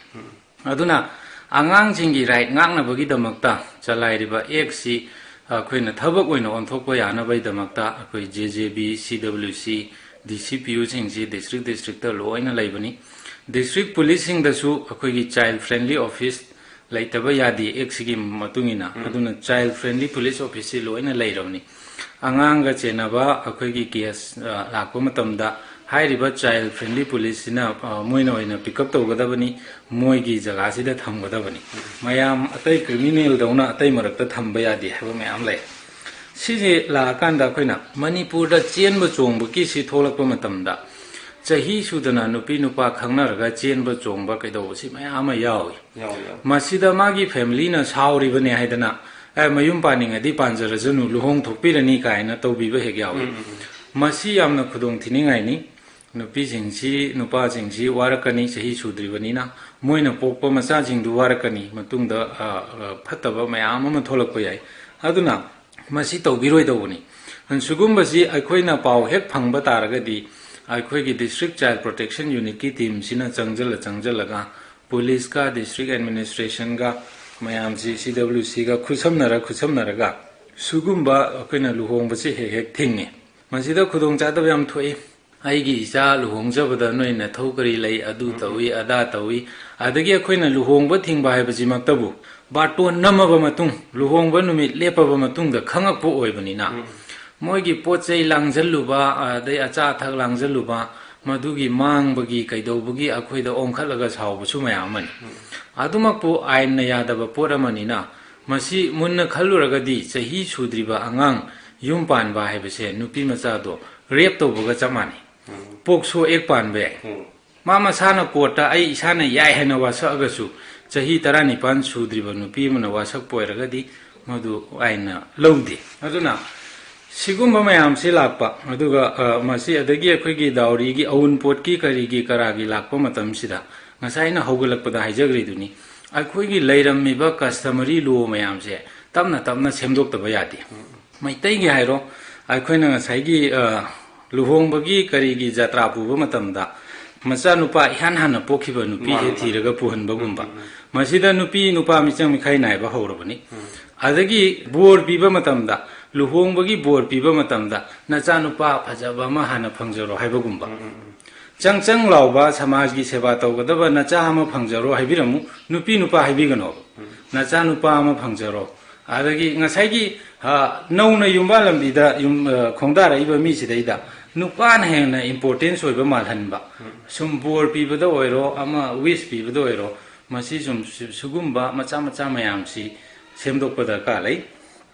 ꯑꯗꯨꯅ ꯑꯉꯥꯡꯁꯤꯡꯒꯤ ꯔꯥꯏꯠ ꯉꯥꯛꯅꯕꯒꯤꯗꯃꯛꯇ ꯆꯂꯥꯏꯔꯤꯕ ꯑꯦꯛꯁꯤ ꯑꯩꯈꯣꯏꯅ ꯊꯕꯛ ꯑꯣꯏꯅ ꯑꯣꯟꯊꯣꯛꯄ ꯌꯥꯅꯕꯒꯤꯗꯃꯛꯇ ꯑꯩꯈꯣꯏ ꯖꯦ ꯖꯦ ꯕꯤ, ꯁꯤ ꯗꯕ꯭ꯂꯤꯎ ꯁꯤ, ꯗꯤ ꯁꯤ ꯄꯤ ꯌꯨꯁꯤꯡꯁꯤ ꯗꯤꯁꯇ꯭ꯔꯤꯛ ꯗꯤꯁꯇ꯭ꯔꯤꯛꯇ ꯂꯣꯏꯅ ꯂꯩꯕꯅꯤ꯫ ꯗꯤꯁꯇ꯭ꯔꯤꯛ ꯄꯨꯂꯤꯁꯁꯤꯡꯗꯁꯨ ꯑꯩꯈꯣꯏꯒꯤ ꯆꯥꯏꯜ ꯐ꯭ꯔꯦꯟꯂꯤ ꯑꯣꯐꯤꯁ ꯂꯩꯇꯕ ꯌꯥꯗꯦ ꯑꯦꯛꯁꯤꯒꯤ ꯃꯇꯨꯡ ꯏꯟꯅ꯫ ꯎꯝ꯫ ꯑꯗꯨꯅ ꯆꯥꯏꯜ ꯐ꯭ꯔꯦꯟꯂꯤ ꯄꯨꯂꯤꯁ ꯑꯣꯐꯤꯁꯁꯤ ꯂꯣꯏꯅ ꯂꯩꯔꯕꯅꯤ꯫ ꯑꯉꯥꯡꯒ ꯆꯦꯟꯅꯕ ꯑꯩꯈꯣꯏꯒꯤ ꯀꯦꯁ, ꯑ, ꯂꯥꯛꯄ ꯃꯇꯝꯗ ꯍꯥꯏꯔꯤꯕ ꯆꯥꯏꯜ ꯐ꯭ꯔꯦꯟꯂꯤ ꯄꯨꯂꯤꯁꯁꯤꯅ, ꯑ, ꯃꯣꯏꯅ ꯑꯣꯏꯅ ꯄꯤꯛ ꯑꯞ ꯇꯧꯒꯗꯕꯅꯤ, ꯃꯣꯏꯒꯤ ꯖꯒꯥꯁꯤꯗ ꯊꯝꯒꯗꯕꯅꯤ꯫ ꯃꯌꯥꯝ ꯑꯇꯩ ꯀ꯭ꯔꯤꯃꯤꯅꯦꯜꯗꯧꯅ ꯑꯇꯩ ꯃꯔꯛꯇ ꯊꯝꯕ ꯌꯥꯗꯦ ꯍꯥꯏꯕ ꯃꯌꯥꯝ ꯂꯩ꯫ ꯁꯤꯁꯦ ꯂꯥꯛꯑꯀꯥꯟꯗ ꯑꯩꯈꯣꯏꯅ ꯃꯅꯤꯄꯨꯔꯗ ꯆꯦꯟꯕ ꯆꯣꯡꯕꯒꯤ ꯁꯤ ꯊꯣꯛꯂꯛꯄ ꯃꯇꯝꯗ ꯆꯍꯤ ꯁꯨꯗꯅ ꯅꯨꯄꯤ ꯅꯨꯄꯥ ꯈꯪꯅꯔꯒ ꯆꯦꯟꯕ ꯆꯣꯡꯕ ꯀꯩꯗꯧꯕꯁꯤ ꯃꯌꯥꯝ ꯑꯃ ꯌꯥꯎꯏ꯫ ꯌꯥꯎꯏ, ꯌꯥꯎꯏ꯫ ꯃꯁꯤꯗ ꯃꯥꯒꯤ ꯐꯦꯃꯤꯂꯤꯅ ꯁꯥꯎꯔꯤꯕꯅꯤ ꯍꯥꯏꯗꯅ, "ꯑꯦ, ꯃꯌꯨꯝ ꯄꯥꯅꯤꯡꯉꯗꯤ ꯄꯥꯟꯖꯔꯁꯅꯨ, ꯂꯨꯍꯣꯡ ꯊꯣꯛꯄꯤꯔꯅꯤ" ꯀꯥꯏꯅ ꯇꯧꯕꯤꯕ ꯍꯦꯛ ꯌꯥꯎꯏ꯫ ꯎꯝ, ꯎꯝ, ꯎꯝ꯫ ꯃꯁꯤ ꯌꯥꯝꯅ ꯈꯨꯗꯣꯡ ꯊꯤꯅꯤꯡꯉꯥꯏꯅꯤ꯫ ꯅꯨꯄꯤꯁꯤꯡꯁꯤ, ꯅꯨꯄꯥꯁꯤꯡꯁꯤ ꯋꯥꯔꯛꯀꯅꯤ, ꯆꯍꯤ ꯁꯨꯗ꯭ꯔꯤꯕꯅꯤꯅ꯫ ꯃꯣꯏꯅ ꯄꯣꯛꯄ ꯃꯆꯥꯁꯤꯡꯗꯨ ꯋꯥꯔꯛꯀꯅꯤ, ꯃꯇꯨꯡꯗ, ꯑ, ꯑ, ꯐꯠꯇꯕ ꯃꯌꯥꯝ ꯑꯃ ꯊꯣꯛꯂꯛꯄ ꯌꯥꯏ꯫ ꯑꯗꯨꯅ ꯃꯁꯤ ꯇꯧꯕꯤꯔꯣꯏꯗꯧꯕꯅꯤ꯫ ꯁꯤꯒꯨꯝꯕꯁꯤ ꯑꯩꯈꯣꯏꯅ ꯄꯥꯎ ꯍꯦꯛ ꯐꯪꯕ ꯇꯥꯔꯒꯗꯤ ꯑꯩꯈꯣꯏꯒꯤ ꯗꯤꯁꯇ꯭ꯔꯤꯛ ꯆꯥꯏꯜ ꯄ꯭ꯔꯣꯇꯦꯛꯁꯟ ꯌꯨꯅꯤꯠꯀꯤ ꯇꯤꯝꯁꯤꯅ ꯆꯪꯁꯤꯜꯂ ꯆꯪꯁꯤꯜꯂꯒ ꯄꯨꯂꯤꯁꯀ ꯗꯤꯁꯇ꯭ꯔꯤꯛ ꯑꯦꯗꯃꯤꯅꯤꯁꯇ꯭ꯔꯦꯁꯟꯒ ꯃꯌꯥꯝꯁꯤ ꯁꯤ ꯗꯕ꯭ꯂꯤꯎ ꯁꯤꯒ ꯈꯨꯠꯁꯝꯅꯔ ꯈꯨꯠꯁꯝꯅꯔꯒ ꯁꯤꯒꯨꯝꯕ ꯑꯩꯈꯣꯏꯅ ꯂꯨꯍꯣꯡꯕꯁꯤ ꯍꯦꯛ ꯍꯦꯛ ꯊꯤꯡꯉꯤ꯫ ꯃꯁꯤꯗ ꯈꯨꯗꯣꯡꯆꯥꯗꯕ ꯌꯥꯝ ꯊꯣꯛꯏ꯫ ꯑꯩꯒꯤ ꯏꯆꯥ ꯂꯨꯍꯣꯡꯖꯕꯗ ꯅꯣꯏ ꯅꯊꯧ ꯀꯔꯤ ꯂꯩ, ꯑꯗꯨ ꯇꯧꯏ, ꯑꯗꯥ ꯇꯧꯏ꯫ ꯑꯗꯒꯤ ꯑꯩꯈꯣꯏꯅ ꯂꯨꯍꯣꯡꯕ ꯊꯤꯡꯕ ꯍꯥꯏꯕꯁꯤꯃꯛꯇꯕꯨ ꯕꯥꯔꯇꯣꯟ ꯅꯝꯃꯕ ꯃꯇꯨꯡ, ꯂꯨꯍꯣꯡꯕ ꯅꯨꯃꯤꯠ ꯂꯦꯞꯄꯕ ꯃꯇꯨꯡꯗ ꯈꯪꯉꯛꯄ ꯑꯣꯏꯕꯅꯤꯅ, ꯃꯣꯏꯒꯤ ꯄꯣꯠ ꯆꯩ ꯂꯥꯡꯁꯤꯜꯂꯨꯕ, ꯑꯗꯩ ꯑꯆꯥ ꯑꯊꯛ ꯂꯥꯡꯁꯤꯜꯂꯨꯕ, ꯃꯗꯨꯒꯤ ꯃꯥꯡꯕꯒꯤ ꯀꯩꯗꯧꯕꯒꯤ ꯑꯩꯈꯣꯏꯗ ꯑꯣꯟꯈꯠꯂꯒ ꯁꯥꯎꯕꯁꯨ ꯃꯌꯥꯝ ꯑꯃꯅꯤ꯫ ꯑꯗꯨꯃꯛꯄꯨ ꯑꯥꯏꯟꯅ ꯌꯥꯗꯕ ꯄꯣꯠ ꯑꯃꯅꯤꯅ, ꯃꯁꯤ ꯃꯨꯟꯅ ꯈꯜꯂꯨꯔꯒꯗꯤ ꯆꯍꯤ ꯁꯨꯗ꯭ꯔꯤꯕ ꯑꯉꯥꯡ ꯌꯨꯝ ꯄꯥꯟꯕ ꯍꯥꯏꯕꯁꯦ ꯅꯨꯄꯤ ꯃꯆꯥꯗꯣ ꯔꯦꯞ ꯇꯧꯕꯒ ꯆꯞ ꯃꯥꯟꯅꯩ꯫ ꯄꯣꯛꯁꯣ ꯑꯦꯛ ꯄꯥꯟꯕ ꯌꯥꯏ꯫ ꯃꯥ ꯃꯁꯥꯅ ꯀꯣꯔꯠꯇ ꯑꯩ ꯏꯁꯥꯅ ꯌꯥꯏ ꯍꯥꯏꯅ ꯋꯥꯁꯛꯑꯒꯁꯨ, ꯆꯍꯤ ꯇꯔꯥꯅꯤꯄꯥꯟ ꯁꯨꯗ꯭ꯔꯤꯕ ꯅꯨꯄꯤ ꯑꯃꯅ ꯋꯥꯁꯛꯄ ꯑꯣꯏꯔꯒꯗꯤ ꯃꯗꯨ ꯑꯥꯏꯟꯅ ꯂꯧꯗꯦ꯫ ꯑꯗꯨꯅ ꯁꯤꯒꯨꯝꯕ ꯃꯌꯥꯝꯁꯤ ꯂꯥꯛꯄ, ꯑꯗꯨꯒ, ꯑ, ꯃꯁꯤ ꯑꯗꯒꯤ ꯑꯩꯈꯣꯏꯒꯤ ꯗꯥꯎꯔꯤꯒꯤ ꯑꯋꯨꯟꯄꯣꯠꯀꯤ ꯀꯔꯤꯒꯤ ꯀꯔꯥꯒꯤ ꯂꯥꯛꯄ ꯃꯇꯝꯁꯤꯗ, ꯉꯁꯥꯏ ꯑꯩꯅ ꯍꯧꯒꯠꯂꯛꯄꯗ ꯍꯥꯏꯖꯈ꯭ꯔꯤꯗꯨꯅꯤ, ꯑꯩꯈꯣꯏꯒꯤ ꯂꯩꯔꯝꯃꯤꯕ customary law ꯃꯌꯥꯝꯁꯦ ꯇꯞꯅ ꯇꯞꯅ ꯁꯦꯝꯗꯣꯛꯇꯕ ꯌꯥꯗꯦ꯫ ꯃꯩꯇꯩꯒꯤ ꯍꯥꯏꯔꯣ, ꯑꯩꯈꯣꯏꯅ ꯉꯁꯥꯏꯒꯤ, ꯑ, ꯂꯨꯍꯣꯡꯕꯒꯤ ꯀꯔꯤꯒꯤ ꯖꯇ꯭ꯔꯥ ꯄꯨꯕ ꯃꯇꯝꯗ, ꯃꯆꯥꯅꯨꯄꯥ ꯏꯍꯥꯟ ꯍꯥꯟꯅ ꯄꯣꯛꯈꯤꯕ ꯅꯨꯄꯤꯁꯦ ꯃꯥꯅꯤ, ꯃꯥꯅꯤ꯫ ꯊꯤꯔꯒ ꯄꯨꯍꯟꯕꯒꯨꯝꯕ, ꯎꯝ, ꯎꯝ, ꯎꯝ꯫ ꯃꯁꯤꯗ ꯅꯨꯄꯤ ꯅꯨꯄꯥ ꯃꯤꯆꯪ ꯃꯤꯈꯥꯏ ꯅꯥꯏꯕ ꯍꯧꯔꯕꯅꯤ꯫ ꯎꯝ꯫ ꯑꯗꯒꯤ ꯕꯣꯔ ꯄꯤꯕ ꯃꯇꯝꯗ, ꯂꯨꯍꯣꯡꯕꯒꯤ ꯕꯣꯔ ꯄꯤꯕ ꯃꯇꯝꯗ, "ꯅꯆꯥꯅꯨꯄꯥ ꯐꯖꯕ ꯑꯃ ꯍꯥꯟꯅ ꯐꯪꯖꯔꯣ" ꯍꯥꯏꯕꯒꯨꯝꯕ, ꯎꯝ, ꯎꯝ, ꯎꯝ꯫ "ꯆꯪ ꯆꯪ ꯂꯥꯎꯕ ꯁꯃꯥꯖꯒꯤ ꯁꯦꯕꯥ ꯇꯧꯒꯗꯕ ꯅꯆꯥ ꯑꯃ ꯐꯪꯖꯔꯣ" ꯍꯥꯏꯕꯤꯔꯝꯃꯨ, ꯅꯨꯄꯤ ꯅꯨꯄꯥ ꯍꯥꯏꯕꯤꯒꯅꯣꯕ꯫ ꯎꯝ꯫ "ꯅꯆꯥꯅꯨꯄꯥ ꯑꯃ ꯐꯪꯖꯔꯣ"꯫ ꯑꯗꯒꯤ ꯉꯁꯥꯏꯒꯤ, ꯑ, ꯅꯧꯅ ꯌꯨꯝꯕꯥꯜꯂꯝꯕꯤꯗ ꯌꯨꯝ, ꯑ, ꯈꯣꯡꯗꯥꯔꯛꯏꯕ ꯃꯤꯁꯤꯗꯩꯗ ꯅꯨꯄꯥꯅ ꯍꯦꯟꯅ importance ꯑꯣꯏꯕ ꯃꯥꯜꯍꯟꯕ, ꯎꯝ꯫ ꯁꯨꯝ ꯕꯣꯔ ꯄꯤꯕꯗ ꯑꯣꯏꯔꯣ, ꯑꯃ wish ꯄꯤꯕꯗ ꯑꯣꯏꯔꯣ, ꯃꯁꯤ ꯁꯨꯝ ꯁꯤ-, ꯁꯤꯒꯨꯝꯕ ꯃꯆꯥ ꯃꯆꯥ ꯃꯌꯥꯝꯁꯤ ꯁꯦꯝꯗꯣꯛꯄ ꯗꯔꯀꯥꯔ ꯂꯩ꯫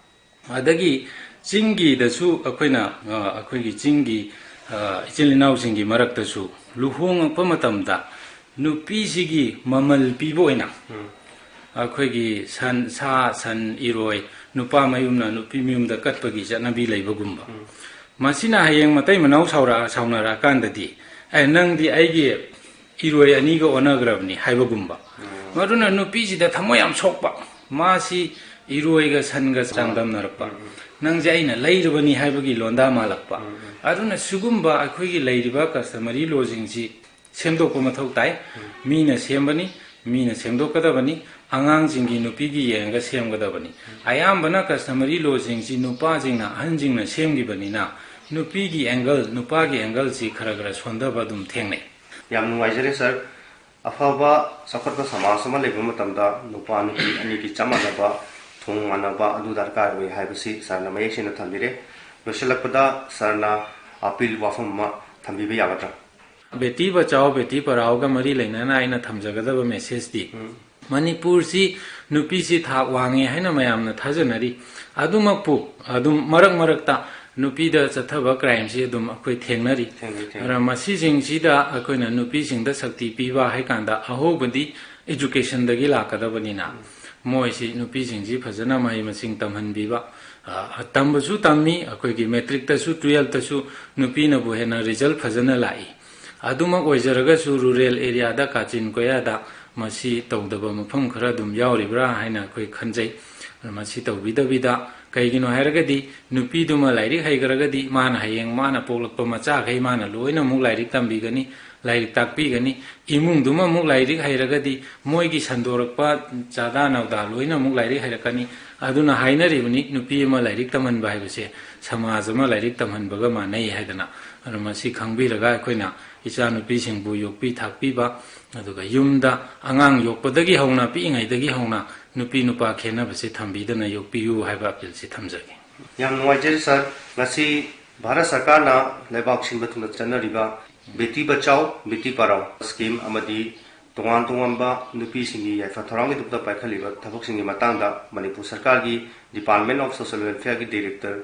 ꯑꯗꯒꯤ ꯆꯤꯡꯒꯤꯗꯁꯨ ꯑꯩꯈꯣꯏꯅ, ꯑ, ꯑꯩꯈꯣꯏꯒꯤ ꯆꯤꯡꯒꯤ, ꯑ, ꯏꯆꯤꯜ ꯏꯅꯥꯎꯁꯤꯡꯒꯤ ꯃꯔꯛꯇꯁꯨ ꯂꯨꯍꯣꯡꯉꯛꯄ ꯃꯇꯝꯗ ꯅꯨꯄꯤꯁꯤꯒꯤ ꯃꯃꯜ ꯄꯤꯕ ꯑꯣꯏꯅ, ꯎꯝ꯫ ꯑꯩꯈꯣꯏꯒꯤ ꯁꯟ, ꯁꯥ, ꯁꯟ, ꯏꯔꯣꯏ, ꯅꯨꯄꯥ ꯃꯌꯨꯝꯅ ꯅꯨꯄꯤ ꯃꯌꯨꯝꯗ ꯀꯠꯄꯒꯤ ꯆꯠꯅꯕꯤ ꯂꯩꯕꯒꯨꯝꯕ꯫ ꯎꯝ꯫ ꯃꯁꯤꯅ ꯍꯌꯦꯡ ꯃꯇꯩ ꯃꯅꯥꯎ ꯁꯥꯎꯔꯛ-, ꯁꯥꯎꯅꯔꯛꯑꯀꯥꯟꯗꯗꯤ, "ꯑꯦ, ꯅꯪꯗꯤ ꯑꯩꯒꯤ ꯏꯔꯣꯏ ꯑꯅꯤꯒ ꯑꯣꯟꯅꯈ꯭ꯔꯕꯅꯤ" ꯍꯥꯏꯕꯒꯨꯝꯕ꯫ ꯎꯝ꯫ ꯃꯗꯨꯅ ꯅꯨꯄꯤꯁꯤꯗ ꯊꯃꯣꯏ ꯌꯥꯝ ꯁꯣꯛꯄ, ꯃꯥꯁꯤ ꯏꯔꯣꯏꯒ ꯁꯟꯒ ꯆꯥꯡꯗꯝꯅꯔꯛꯄ, ꯎꯝ, ꯎꯝ꯫ "ꯅꯪꯁꯦ ꯑꯩꯅ ꯂꯩꯔꯕꯅꯤ" ꯍꯥꯏꯕꯒꯤ ꯂꯣꯟꯗꯥ ꯃꯥꯜꯂꯛꯄ꯫ ꯎꯝ, ꯎꯝ꯫ ꯑꯗꯨꯅ ꯁꯤꯒꯨꯝꯕ ꯑꯩꯈꯣꯏꯒꯤ ꯂꯩꯔꯤꯕ customary lawꯁꯤꯡꯁꯤ ꯁꯦꯝꯗꯣꯛꯄ ꯃꯊꯧ ꯇꯥꯏ꯫ ꯎꯝ꯫ ꯃꯤꯅ ꯁꯦꯝꯕꯅꯤ, ꯃꯤꯅ ꯁꯦꯝꯗꯣꯛꯀꯗꯕꯅꯤ, ꯑꯉꯥꯡꯁꯤꯡꯒꯤ, ꯅꯨꯄꯤꯒꯤ ꯌꯦꯡꯉꯒ ꯁꯦꯝꯒꯗꯕꯅꯤ꯫ ꯎꯝ꯫ ꯑꯌꯥꯝꯕꯅ customary lawꯁꯤꯡꯁꯤ ꯅꯨꯄꯥꯁꯤꯡꯅ, ꯑꯍꯟꯁꯤꯡꯅ ꯁꯦꯝꯈꯤꯕꯅꯤꯅ, ꯅꯨꯄꯤꯒꯤ ꯑꯦꯡꯒꯜ, ꯅꯨꯄꯥꯒꯤ ꯑꯦꯡꯒꯜꯁꯤ ꯈꯔ ꯈꯔ ꯁꯣꯟꯊꯕ ꯑꯗꯨꯝ ꯊꯦꯡꯅꯩ꯫ ꯌꯥꯝ ꯅꯨꯡꯉꯥꯏꯖꯔꯦ ꯁꯥꯔ꯫ ꯑꯐꯕ ꯆꯥꯎꯈꯠꯄ ꯁꯃꯥꯖ ꯑꯃ ꯂꯩꯕ ꯃꯇꯝꯗ ꯅꯨꯄꯥ ꯅꯨꯄꯤ ꯑꯅꯤꯒꯤ ꯆꯞ ꯃꯥꯟꯅꯕ, ꯊꯣꯡ ꯃꯥꯟꯅꯕ ꯑꯗꯨ ꯗꯔꯀꯥꯔ ꯑꯣꯏ ꯍꯥꯏꯕꯁꯤ ꯁꯥꯔꯅ ꯃꯌꯦꯛ ꯁꯦꯡꯅ ꯊꯝꯕꯤꯔꯦ꯫ ꯂꯣꯏꯁꯤꯜꯂꯛꯄꯗ ꯁꯥꯔꯅ ꯑꯄꯤꯜ ꯋꯥꯐꯝ ꯑꯃ ꯊꯝꯕꯤꯕ ꯌꯥꯒꯗ꯭ꯔꯥ? ꯕꯦꯇꯤ ꯕꯆꯥꯎ ꯕꯦꯇꯤ ꯄꯔꯥꯎꯒ ꯃꯔꯤ ꯂꯩꯅꯅ ꯑꯩꯅ ꯊꯝꯖꯒꯗꯕ ꯃꯦꯁꯦꯖꯇꯤ, ꯃꯅꯤꯄꯨꯔꯁꯤ ꯅꯨꯄꯤꯁꯤ ꯊꯥꯛ ꯋꯥꯡꯉꯦ ꯍꯥꯏꯅ ꯃꯌꯥꯝꯅ ꯊꯥꯖꯅꯔꯤ꯫ ꯑꯗꯨꯃꯛꯄꯨ ꯑꯗꯨꯝ ꯃꯔꯛ ꯃꯔꯛꯇ ꯅꯨꯄꯤꯗ ꯆꯠꯊꯕ ꯀ꯭ꯔꯥꯏꯝꯁꯤ ꯑꯗꯨꯝ ꯑꯩꯈꯣꯏ ꯊꯦꯡꯅꯔꯤ꯫ ꯊꯦꯡꯅꯩ, ꯊꯦꯡꯅꯩ꯫ ꯑꯗꯨꯅ ꯃꯁꯤꯁꯤꯡꯁꯤꯗ ꯑꯩꯈꯣꯏꯅ ꯅꯨꯄꯤꯁꯤꯡꯗ ꯁꯛꯇꯤ ꯄꯤꯕ ꯍꯥꯏ ꯀꯥꯟꯗ ꯑꯍꯧꯕꯗꯤ ꯏꯖꯨꯀꯦꯁꯟꯗꯒꯤ ꯂꯥꯛꯀꯗꯕꯅꯤꯅ, ꯃꯣꯏꯁꯤ ꯅꯨꯄꯤꯁꯤꯡꯁꯤ ꯐꯖꯅ ꯃꯍꯩ ꯃꯁꯤꯡ ꯇꯝꯍꯟꯕꯤꯕ, ꯑ, ꯇꯝꯕꯁꯨ ꯇꯝꯃꯤ꯫ ꯑꯩꯈꯣꯏꯒꯤ ꯃꯦꯇ꯭ꯔꯤꯛꯇꯁꯨ ꯇꯨꯌꯦꯜꯞꯇꯁꯨ ꯅꯨꯄꯤꯅꯕꯨ ꯍꯦꯟꯅ ꯔꯤꯖꯜ ꯐꯖꯅ ꯂꯥꯛꯏ꯫ ꯑꯗꯨꯃꯛ ꯑꯣꯏꯖꯔꯒꯁꯨ ꯔꯨꯔꯦꯜ ꯑꯦꯔꯤꯌꯥꯗ, ꯀꯥꯆꯤꯟ ꯀꯣꯌꯥꯗ ꯃꯁꯤ ꯇꯧꯗꯕ ꯃꯐꯝ ꯈꯔ ꯑꯗꯨꯝ ꯌꯥꯎꯔꯤꯕ꯭ꯔꯥ ꯍꯥꯏꯅ ꯑꯩꯈꯣꯏ ꯈꯟꯖꯩ꯫ ꯃꯁꯤ ꯇꯧꯕꯤꯗꯕꯤꯗ, ꯀꯩꯒꯤꯅꯣ ꯍꯥꯏꯔꯒꯗꯤ ꯅꯨꯄꯤꯗꯨꯃ ꯂꯥꯏꯔꯤꯛ ꯍꯩꯈ꯭ꯔꯒꯗꯤ ꯃꯥꯅ ꯍꯌꯦꯡ ꯃꯥꯅ ꯄꯣꯛꯂꯛꯄ ꯃꯆꯥꯈꯩ ꯃꯥꯅ ꯂꯣꯏꯅꯃꯛ ꯂꯥꯏꯔꯤꯛ ꯇꯝꯕꯤꯒꯅꯤ, ꯂꯥꯏꯔꯤꯛ ꯇꯥꯛꯄꯤꯒꯅꯤ꯫ ꯏꯃꯨꯡꯗꯨꯃ ꯑꯃꯨꯛ ꯂꯥꯏꯔꯤꯛ ꯍꯩꯔꯒꯗꯤ ꯃꯣꯏꯒꯤ ꯁꯟꯗꯣꯔꯛꯄ ꯆꯥꯗꯥ ꯅꯥꯎꯗꯥ ꯂꯣꯏꯅ ꯑꯃꯨꯛ ꯂꯥꯏꯔꯤꯛ ꯍꯩꯔꯛꯀꯅꯤ꯫ ꯑꯗꯨꯅ ꯍꯥꯏꯅꯔꯤꯕꯅꯤ, ꯅꯨꯄꯤ ꯑꯃ ꯂꯥꯏꯔꯤꯛ ꯇꯝꯍꯟꯕ ꯍꯥꯏꯕꯁꯦ ꯁꯃꯥꯖ ꯑꯃ ꯂꯥꯏꯔꯤꯛ ꯇꯝꯍꯟꯕꯒ ꯃꯥꯟꯅꯩ ꯍꯥꯏꯗꯅ꯫ ꯑꯗꯨꯅ ꯃꯁꯤ ꯈꯪꯕꯤꯔꯒ ꯑꯩꯈꯣꯏꯅ ꯏꯆꯥꯅꯨꯄꯤꯁꯤꯡꯕꯨ ꯌꯣꯛꯄꯤ ꯊꯥꯛꯄꯤꯕ, ꯑꯗꯨꯒ ꯌꯨꯝꯗ ꯑꯉꯥꯡ ꯌꯣꯛꯄꯗꯒꯤ ꯍꯧꯅ, ꯄꯤꯛꯏꯉꯩꯗꯒꯤ ꯍꯧꯅ ꯅꯨꯄꯤ ꯅꯨꯄꯥ ꯈꯦꯠꯅꯕꯁꯤ ꯊꯝꯕꯤꯗꯅ ꯌꯣꯛꯄꯤꯌꯨ ꯍꯥꯏꯕ ꯑꯄꯤꯜꯁꯤ ꯊꯝꯖꯒꯦ꯫ ꯌꯥꯝ ꯅꯨꯡꯉꯥꯏꯖꯔꯦ ꯁꯥꯔ꯫ ꯉꯁꯤ ꯚꯥꯔꯠ ꯁꯔꯀꯥꯔꯅ ꯂꯩꯕꯥꯛ ꯁꯤꯟꯕ ꯊꯨꯡꯅ ꯆꯠꯅꯔꯤꯕ ꯕꯦꯇꯤ ꯕꯆꯥꯎ, ꯕꯦꯇꯤ ꯄꯔꯥꯎ ꯁ꯭ꯀꯤꯝ ꯑꯃꯗꯤ ꯇꯣꯉꯥꯟ ꯇꯣꯉꯥꯟꯕ ꯅꯨꯄꯤꯁꯤꯡꯒꯤ ꯌꯥꯏꯐ ꯊꯧꯔꯥꯡꯒꯤꯗꯃꯛꯇ ꯄꯥꯏꯈꯠꯂꯤꯕ ꯊꯕꯛꯁꯤꯡꯒꯤ ꯃꯇꯥꯡꯗ ꯃꯅꯤꯄꯨꯔ ꯁꯔꯀꯥꯔꯒꯤ Department of Social Welfare ꯒꯤ Director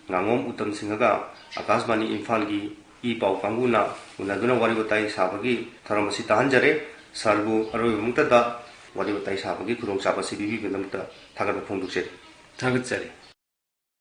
ꯉꯥꯉꯣꯝ ꯎꯇꯝ ꯁꯤꯡꯍꯒ ꯑꯀꯥꯁꯕꯥꯅꯤ ꯏꯝꯐꯥꯜꯒꯤ ꯏ ꯄꯥꯎ ꯀꯥꯡꯕꯨꯅ ꯎꯅꯗꯨꯅ ꯋꯥꯔꯤ ꯋꯥꯇꯥꯏ ꯁꯥꯕꯒꯤ ꯊꯧꯔꯝ ꯑꯁꯤ ꯇꯥꯍꯟꯖꯔꯦ꯫ ꯁꯥꯔꯕꯨ ꯑꯔꯣꯏꯕꯃꯛꯇꯗ ꯋꯥꯔꯤ ꯋꯥꯇꯥꯏ ꯁꯥꯕꯒꯤ ꯈꯨꯗꯣꯡꯆꯥꯕ ꯑꯁꯤ ꯄꯤꯕꯤꯕꯒꯤꯗꯃꯛꯇ ꯊꯥꯒꯠꯄ ꯐꯣꯡꯗꯣꯛꯆꯔꯤ꯫ ꯊꯥꯒꯠꯆꯔꯤ꯫